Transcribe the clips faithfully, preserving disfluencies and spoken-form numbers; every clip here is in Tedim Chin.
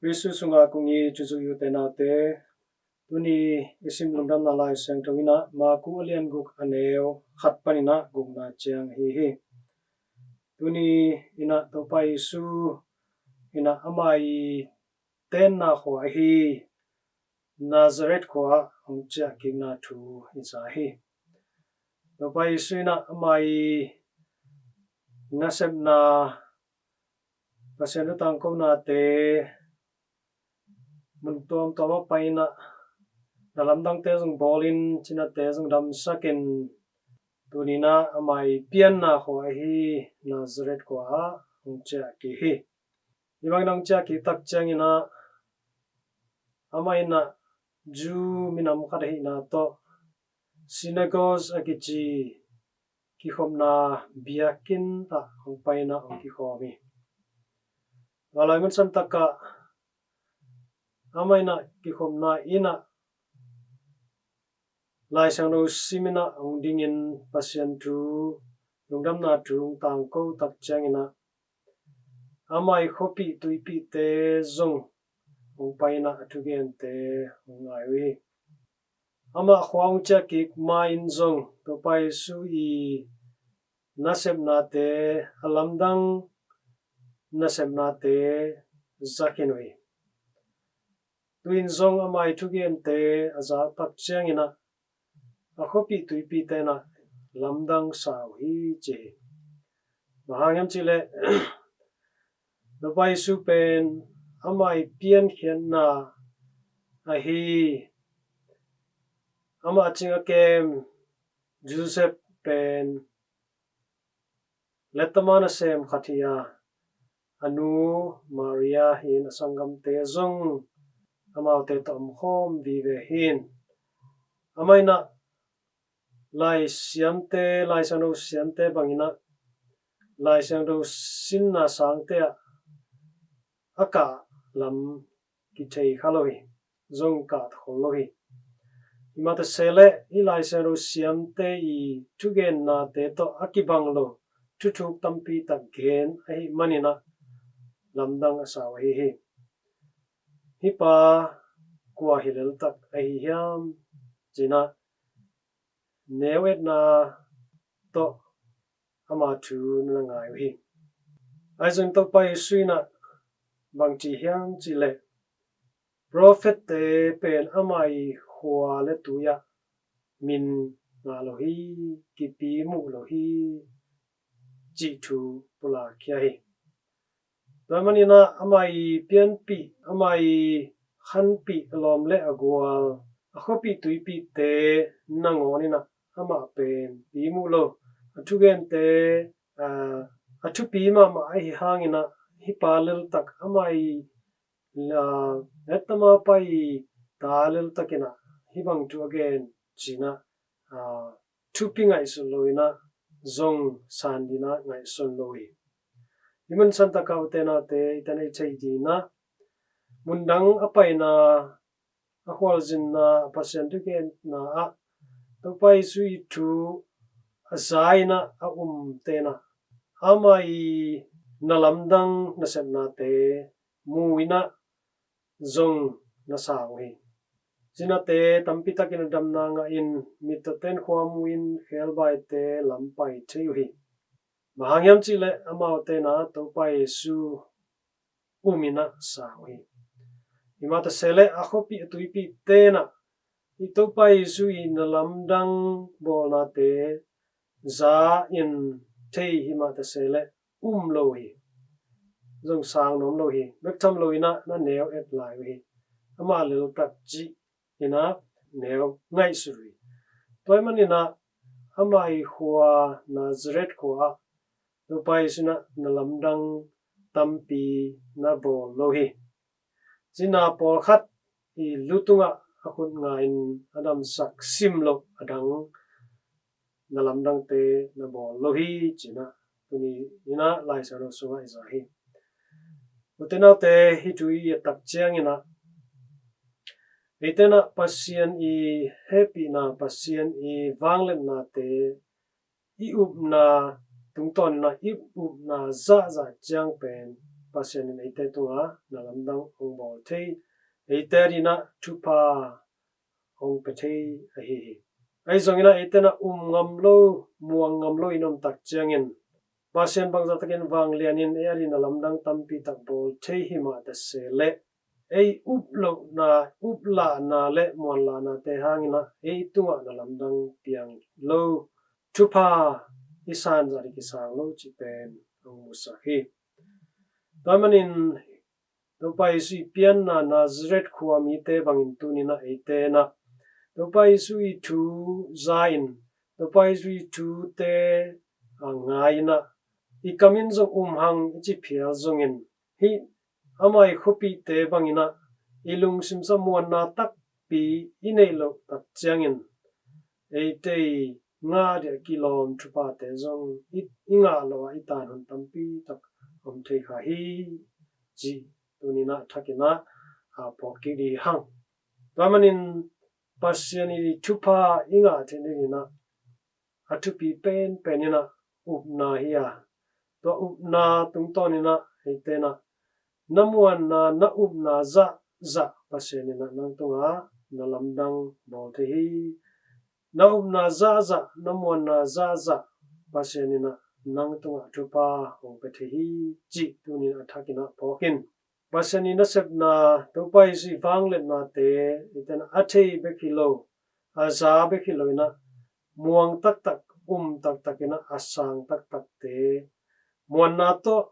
Jesu sungah kong it u te nau te, tuni i sim lungdamna Lai Siangtho in ah Marku a lian guk a neu khat panin ah gukna ciang ahi hi. Tuni in ah Topa Jesu in ah ama i tenna khua ahi Nazareth khua ah hong ciahkikna thu i za hi. Topa Jesu in ah ama i nasepna, Pasian thu tangkonate mun tuamtuam ah pai in ah, na lamdangte zong bawlin, cinate zong damsakin, tuni in ah ama i pianna khua ahi Nazareth khua ah hong ciahkik hi. Hih bangin hong ciahkik tak ciangin ah, amah in ah Jew minam khat ahihna tawh synagogue a kici kikhopna biakinn ah hong pai in ah hong kikhawm hi. Tua lai mun santak ah amah in ah kikhopna inn ah Lai Siangtho sim in ah hong dingin Pasian thu, lungdamna thu hong tangko tak ciangin ah, ama i khuapih tuipihte zong hong pai in ah a thugente hong ngai uh hi. Amah khua hong ciahkik ma-in zong Topa Jesu i nasepnate, a lamdang nasepnate za khin uh hi. Tu-in zong ama i thugente a zak tak ciangin ah, a khuapih tuipihte in ah lamdang sa uh hi, ci hi. Bang hang hiam cih leh, Topa Jesu pen ama i piankhiatna ahi, ama a cing a kem Joseph pen lettama nasem khat hi a, a nu Maria hi in, a sanggamte zong amaute tawh omkhawm vive hi in. Amah in ah Lai Siamte, Lai Siangtho Siamte bangin ah, Lai Siangtho sinna sangte ah a kah lam kithei kha lo hi, zong kah ta khol lo hi. Himah ta se leh, hih Lai Siangtho Siamte i thugennate tawh a kibang lo thuthuk tampi tak gen ahih manin ah lamdang a sa uh ahi hi. Hih pa kua hi leltak ahi hiam, ci in ah neu etna tawh ama thu na ngai uh hi. Ahi zongin Topa Jesu in ah bang ci hiam cih leh, profette pen ama i khua le tui ah min ngah lo hi, kipi muh lo hi, cih thu pulak khia hi. Tua manin ah ama i pianpih, ama i khanpih a lawm le a gual, a khuapih tuipihte nangawn in ah amah pen pi muh lo, a thugente, aa, a thupi mahmah ahi hangin ah, hih pa leltak ama i, aa, lettama pai i ta leltak in ah hih bang thu a gen, ci in ah, aa, thupi ngaihsun lo in ah, zong san ding in ah ngaihsun lo hi. Hih mun santak ah u te nau te, i tan ei theih ding in ah, mundang a paina, a khualzinna, a Pasian thugenna ah Topa Jesu i thu a za in ah a umte in ah, ama i na lamdang nasepnate mu in ah zong na sa uh hi. Cinate tampi takin a damna ngahin, mittawte in khua mu in, khebaite lam pai thei uh hi. Bang hang hiam cih leh amaute in ah Topa Jesu um in ah sa uh hi. Himah ta se leh, a khuapih a tuipihte in ah i Topa Jesu i na lamdang bawlnate za in thei himah ta se leh, um lo hi. Zong sang nuam lo hi. Bek tham lo in ah na neu et lai uh hi. Amah leltak cih in ah neu ngaihsut uh hi. Tua ahih manin ah ama i khua Nazareth khua ah Topa Jesu in ah na lamdang tampi na bawl lo hi. Cina pawlkhat i lu tungah a khut nga in a damsak sim loh a dang na lamdangte na bawl lo hi, ci in ah tuni in ah Lai Siangtho sungah i za hi. U te nau te, hih thu i et tak ciangin ah, eite in ah Pasian i hehpihna, Pasian i vangliatnate i upna tungtawn in ah i upna zahzah ciang pen Pasian in eite tungah na lamdang hong bawl thei, eite adingin ah thupha hong pia thei ahi hi. Ahi zongin ah eite in ah um ngam lo, muang ngam lo in om tak ciangin Pasian bangzah takin vanglianin ei adingin na lamdang tampi tak bawl thei hi mah ta se leh, ei up lohna, up lahna le muan lahnate hangin ah ei tungah na lamdang piang lo, thupha i san zah ding kisang lo cih pen hong musak hi. Tua ahih manin Topa Jesu i pianna Nazareth khua mite bangin tuni-in ah eite in ah Topa Jesu i thu za-in, Topa Jesu i thute a ngai-in ah, i kam in zong um hang i ci phial zongin, hih ama i khuapihte bangin ah i lungsim sungah muanna takpi i neih loh tak ciangin eite i ngah ding a kilawm thuphate zong i, i ngah loh a i tan hun tampi tak om thei kha hi, cih tuni-in ah thakin ah a phawk kik ding hi hang. Tua ahih manin Pasian i thupha i ngah theih nadingin ah a thupi penpen in ah upna hi a, tua upna tungtawnin ah eite in ah na muanna, na upna zahzah Pasian in ah nang tungah na lamdang bawl thei hi. Na upna zahzah, na muanna zahzah Pasian in ah nang tungah thupha hong pia thei hi, cih tuni-in ah thakin ah phawk in. Pasian i nasepna, Topa Jesu i vangliatnate eite in ah a thei bek hi lo, a za bek hi lo in ah, muang taktak, um taktak in ah a sang taktakte, muanna tawh,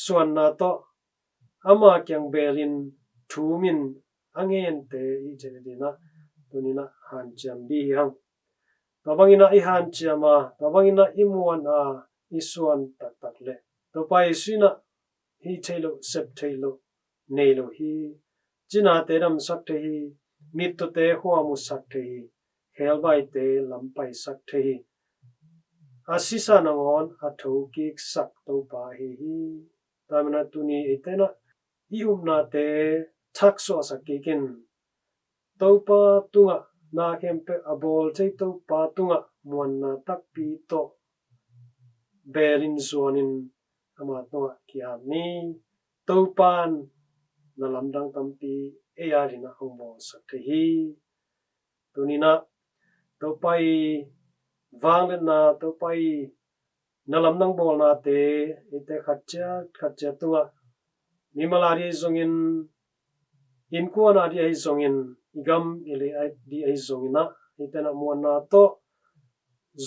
suanna tawh, ama kiang belin, thumin a ngente i cih nadingin ah tuni-in ah hanciam ding hi hang. Tua bangin ah i hanciam a, tua bangin ah i muan a, i suan taktak leh Topa Jesu in ah hih theih loh, sep theih loh nei lo hi. Cinate damsak thei hi. Mittawte khua musak thei hi. Khebaite lam paisak thei hi. A sisa nangawn a thokiksak Topa ahi hi. Tua ahih manin ah tuni eite in ah i upnate thaksuahsak kik in. Topa tungah, na khempeuh a bawl thei Topa tungah muanna takpi tawh belin, zuanin ama tungah ki-ap ni. Topa in na lamdang tampi ei adingin ah hong bawlsak thei hi. Tuni-in ah Topa i vangliatna, Topa i na lamdang bawlnate eite khat ciat khat ciat tungah, mimal a ding ahi zongin, innkuan a ding ahi zongin, i gam i lei a ding ahi zongin ah, eite in ah muanna tawh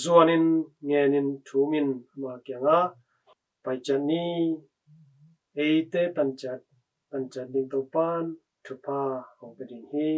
zuanin, ngenin, thumin ama kiangah pai ciat ni. Eite pan ciat, pan ciat ding Topa in thupha hong pia ding hi.